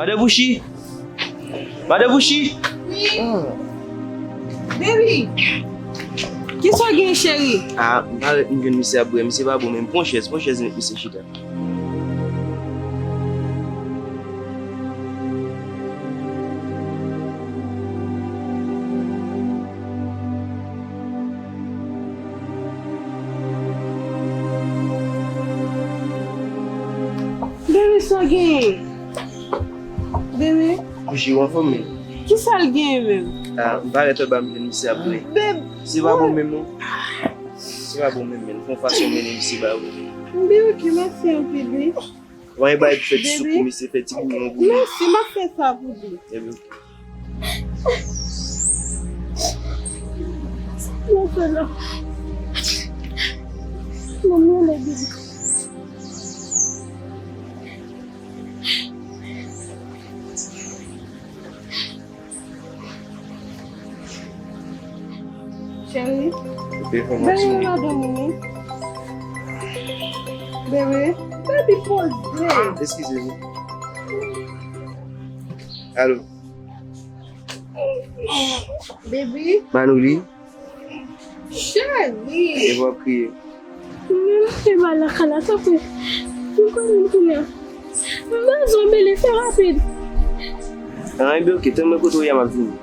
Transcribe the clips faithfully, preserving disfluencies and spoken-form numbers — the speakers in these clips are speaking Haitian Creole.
Madan Bouchi! Madan Bouchi! Wi. Baby! Kisa w gen, cheri? Ah, m parèt m jwenn misye ap bwè. Misye pa bon menm. Pran chèz, pran chèz, met misye chita. Bebe, sa w genyen? Bebe? Bouchi, w anfòm menm? Kisa l genyen menm? Ah, m parèt anba m jwenn misye ap bwè. Bebe! Se pa bon menm non. Se pa bon menm, men. Fè yon fason mennen misye ba ou. Bebe, ok, mèsi anpil, wi. Mwen bay pou fè ti soup pou misye, fè ti bouyon pou li. Mèsi, m ap fè sa pou li. Ebyen, ok. Mwen fè la. Mwen mele bebe. Cheri, bebe, madanm ou, wi. Bebe, baby, poze. Eskize m. Alo. Baby. Manouli. Cheri. Epi w ap kriye. Mwen fè mal lakay la, tanpri. M konnen m konnen. M bezwen bebe, fè rapid. Ah, ebyen, ok, tann mwen kote w ye a, m ap vini.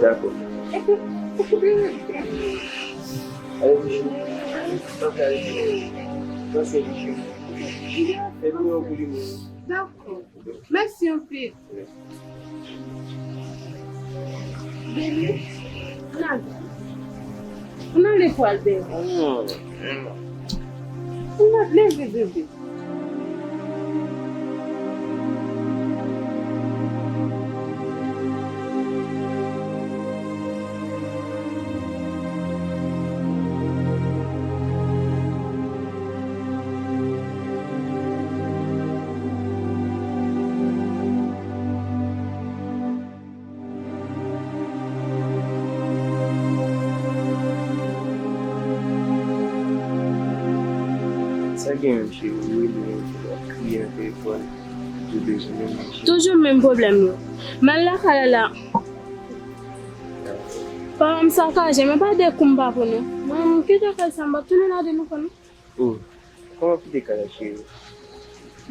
Dakò. Ale, Bouchi. Ok, ale. Pran swen Bouchi. Epi yon kou li mwen. Dakò. Mèsi anpil. Bebe, ann ale. Ann ale pou al bebe. Ann ale, bebe. Sa gen menm, cheri? Ou rele m, w ap kriye nan telefòn, ou bezwen menm, cheri. Toujou menm pwoblèm yo. M al lakay la la. Papa m sakaje, men pa de kou m pa pran non. Mwen, m kite kay sa, m p ap tounen ladan l ankò non. Oh, kòman w kite kay la, cheri?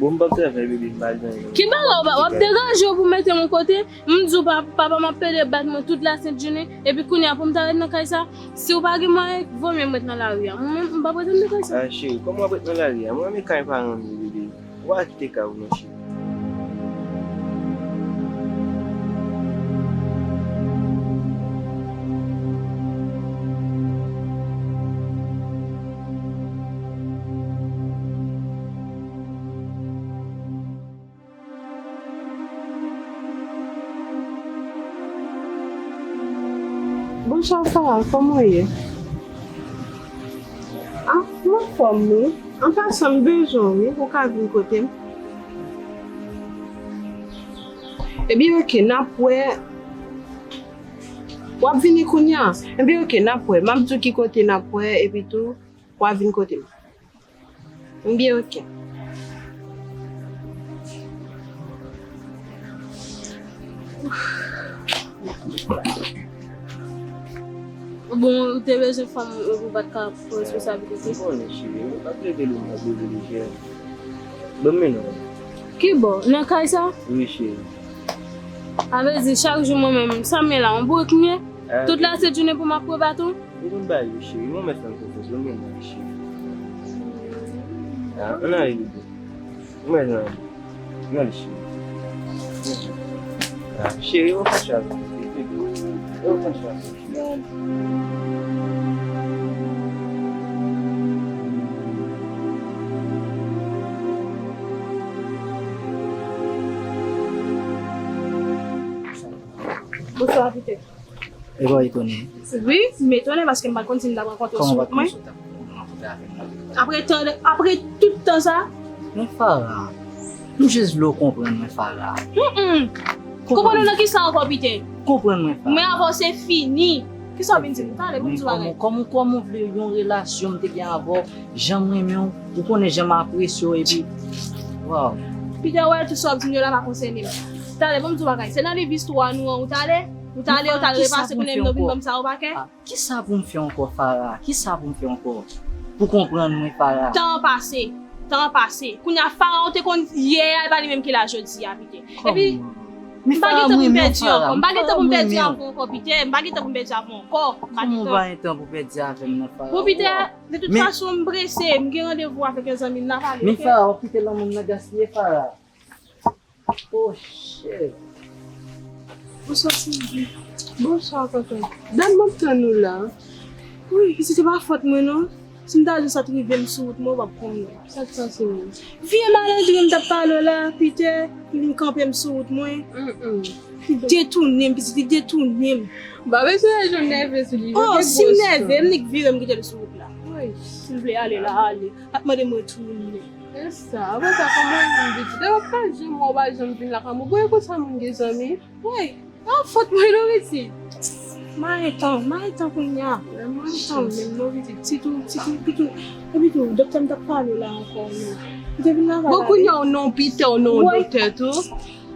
Bon, m p ap travay, bebe, m pa gen anyen. Ki bagay w pa, w ap degaje w pou mete m yon kote? M di w pa, papa m ap pede bat mwen tout lasent jounen, epi kounye a pou m ta ret nan kay sa? Si w pa gen mwayen, vo mye m ret nan lari a. Mwen menm, m p ap ret anndan kay sa. Ah, cheri, kòman w ap ret nan lari a? Mwen renmen kay paran m yo, bebe. Ou pa kite kay ou non, cheri. Bonswa, Farah, kòman w ye? Ah, m anfòm, wi. An pasan, m bezwen w, wi, pou w ka vin kote m. Ebyen, ok, n ap wè. W ap vini kounye a? Ebyen, ok, n ap wè. M ap di w ki kote n ap wè, epi tou, w a vin kote m. M byen, ok. Bon, ou te bezwen fanm ou, ou pa t ka pran responsabilite? Ou konnen, cheri, ou pa t leve lou, m ap leve lejè. Ban m men non. Ki bò? Nan kay sa? Wi, cheri. A vle di, chak jou mwen menm, sa m ye la, yon bourik m ye? Ah. Tout lasent jounen pou m ap pran baton? Ou konn bagay yo, cheri. Mwen mèt fè m konfyans, ban m men non, cheri. Ah, ann ale, bebe. Mwen nan, nan li, cheri. Ah, cheri, ou fè chal, bebe. Ou fè chal. Bonswa, Pite. E pa w etone? Wi, m etone paske m pa t konn si m t ap rankontre w sou wout mwen. Apre tan, apre tout tan sa. Men Farah, m jis vle w konprann mwen, Farah. Mm, mm. Konprann ou nan kisa ankò, Pite? Konprann mwen, Farah. Mwen avè w se fini. Kisa w vin di m? Talè, pou m di w bagay. Kòman, kòman, kòman w vle yon relasyon m te gen avè w, jan m renmen w, ou konnen jan m apresye w, epi, waw. Pita, wè, tout sa w ap di m yo la pa konsène m. Talè, ban m di w bagay. Se nan liv istwa nou an, ou t ale? Ou t ale, ou t al repase, kounye a m nan vin ban m sa o pakè? Kisa pou m fè ankò, Farah? Kisa pou m fè ankò? Pou konprann mwen, Farah. Tan an pase. Tan an pase. Kounye a, Farah ou te konn yè a, e pa li menm ki la jodi a, Pita. Epi, m pa gen tan pou m pèdi ankò. M pa gen tan pou m pèdi avè w ankò, Pita. M pa gen tan pou m pèdi avè w ankò. M pa gen tan. Kòman w pa gen tan pou pèdi avè m nan, Farah? Bon, Pita, de tout fason, m prese. M gen randevou avèk yon zanmi m, n a pale, oke? Men Farah, w ap kite lanmou m nan gaspiye, Farah. Oh, shit. Bonswa, Cindy. Bonswa, tonton. Dat m ap tann ou la. Wi, se te pa fòt mwen, non. Si m ta di w sa t rive m sou wout mwen, w p ap konnen. Sa k pase menm? Vye malandren m t ap pale w la, Pita, li kanpe m sou wout mwen. Li detounen m, pitit, li detounen m. M pa bezwen jwenn nève sou li. Oh, si m nève, m nik vire m kite l sou wout la. Wi. Si l vle ale la, ale. Pa t mande m retounen. E sa, apre sa, kòman w ye menm, pitit? E w pa janm wè, w pa janm vin lakay mwen. Bon, e konsa moun gen zanmi? Wi, e fòt mwen non, pitit. Mayen tan, mayen tan kounye a. Mayen tan menm non, pitit. Sitou, sitou, pitit. Epi tou, doktè m t ap pale w la ankò, non. Li te vin lakay la. Bon, kounye a, w non, Pita, w non, doktè tou.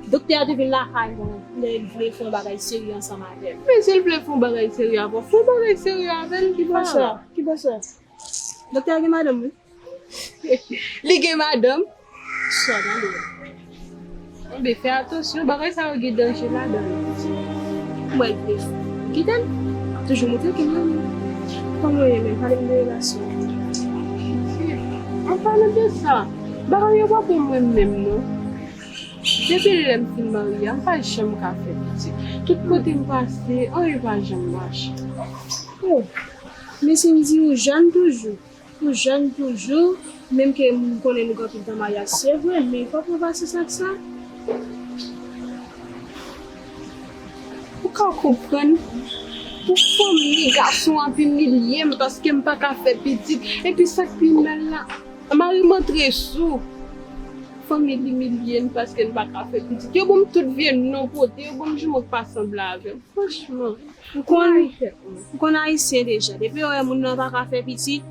Doktè a te vin lakay mwen, lè l vle fè yon bagay serye ansanm avè m. Men si l vle fè yon bagay serye avè w, fè yon bagay serye avè l, ki pa sa? Ki pa sa? Doktè a gen madanm, wi. Li gen madanm. Sa tande. Enben, fè atansyon, bagay sa yo gen danje ladan yo. Mwen vle kite l. Toujou montre ke m renmen l. Kòman w ye menm? Pale m de relasyon. An palan de sa, bagay yo pa bon mwen menm non. Depi lè m fin marye a, m pa janm ka fè pitit. Tout kote m pase, anyen pa janm mache. Oh, men Cindy, ou jèn toujou. Ou jèn toujou, menm ke m konnen nou gen anpil tan maryaj, se vre, men fòk nou pase sa ak sa. Ou ka konprann, pou fanmi gason ap imilye m paske m pa ka fè pitit. Epi sa k pi mal la, mari m antre sou. Fanmi l imilye n paske n pa ka fè pitit. Yo ban m tout vye non pote, yo ban m jumo k pa sanble avè m. Franchman. Ou konn, ou konn ayisyen deja. Depi yo wè moun nan pa ka fè pitit,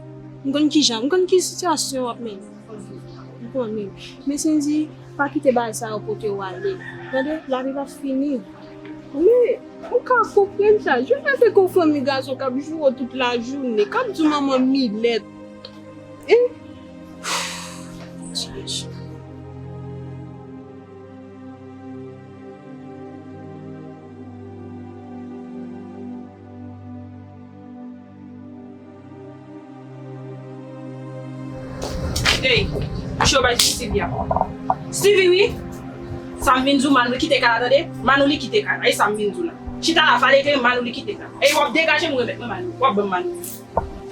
m konn kijan, m konn ki sitiyasyon w ap mennen. M konnen. Men Cindy, pa kite bagay sa yo pote w ale. Tande, lavi p ap fini. Men, ou ka konprann sa. Jodi a se kon fanmi gason k ap joure w tout lajounen, k ap di w manman milèt. E? Ey, cho bay sou Sylvia. Stevie, wi. Sa m vin di w, Manouli kite kay la, tande? Manouli kite kay la. E sa m vin di w la. Chita la, pale klè, Manouli kite kay la. Ey, w ap degaje m, remèt mwen Manouli. W ap ban m Manouli.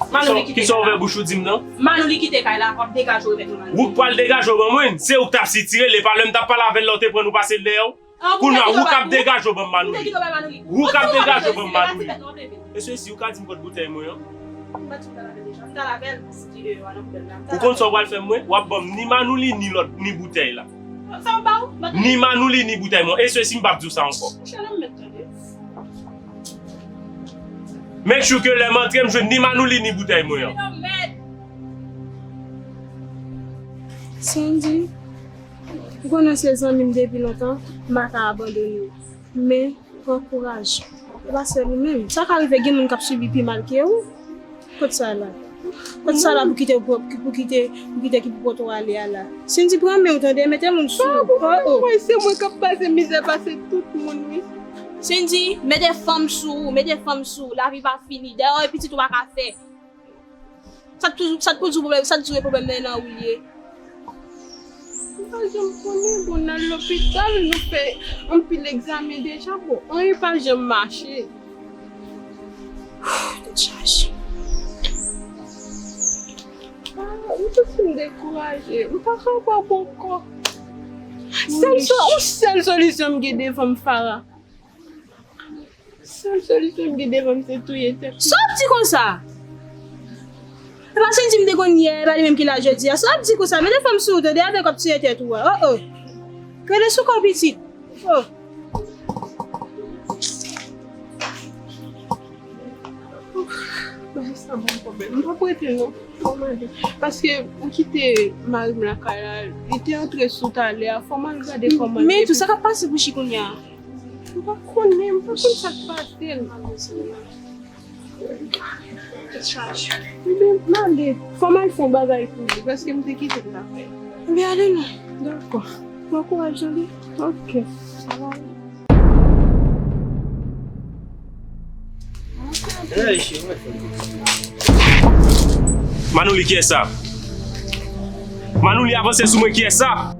Manouli kite kay la. Kisa w ouvè bouch ou di m nan? Manouli kite kay la, w ap degaje w, remèt mwen Manouli. Ou k pral degaje w ban mwen, se ou k t ap sitire l, e pa lè m t ap pale avè l la, ou te pran nou pase l dèyè w? Kounye a, ou k ap degaje w ban m Manouli. Ou k ap degaje w ban m Manouli. E sesi, ou ka di m kot boutèy mwen an? Ou konn sa w pral fè mwen? W ap ban m ni Manouli, ni lòt, ni boutèy la. Ni Manouli, ni boutèy mwen. E sesi, m p ap di w sa ankò. Make sure ke lè m antre, m jwenn ni Manouli, ni boutèy mwen an. Cindy. Ou konnen se zanmi m depi lontan, m pa ka abandone w. Men, pran kouraj. E pa sèl ou menm. Sa ka rive gen moun k ap sibi pi mal ke ou. Kot sa la? Kot sa la pou kite, pou kite, pou kite ki pou pote w ale a la? Cindy, pran men w tande, mete moun sou ou. Oh, oh. Mwen, se mwen k ap pase mizè pase tout moun, wi. Cindy, mete fanm sou ou, mete fanm sou ou. Lavi pa fini. Dèyè, pitit ou pa ka fè. Sa t toujou, sa t toujou pwoblèm, sa t toujou pwoblèm nan, nan ou l ye. M pa janm konnen, bon, n al lopital, nou fè anpil egzamen deja, bon, anyen pa janm mache. Tèt chaje. Ah, m santi m dekouraje, m pa ka pran bon kò. Sèl so-, yon sèl solisyon m gen devan m, Farah. Sèl solisyon m gen devan m se touye tèt mwen. Sa w ap di konsa? E pa Cindy m te konn yè, e pa li menm ki la jodi a. Sa w ap di konsa? Mete fanm sou ou tande, avèk w ap touye tèt ou a. Oh, oh. Rele sou kò w pitit. Oh. Ouf, bagay sa Bon pwoblèm. M p ap rete non. Fò m ale. Paske m kite mari m lakay la, li te antre sou talè a, fò m al gade kòman l ye. Men tou sa k ap pase Bouchi kounye a? M pa konnen, m pa konn sa k pase l. Ebyen, m ale. Fò m al fè yon bagay pou li, paske m te kite l lakay. Ebyen, ale non. Dakò. Bon kouraj, Jolie. Ok. Manouli, kiyès sa? Manouli, avanse sou mwen, kiyès sa?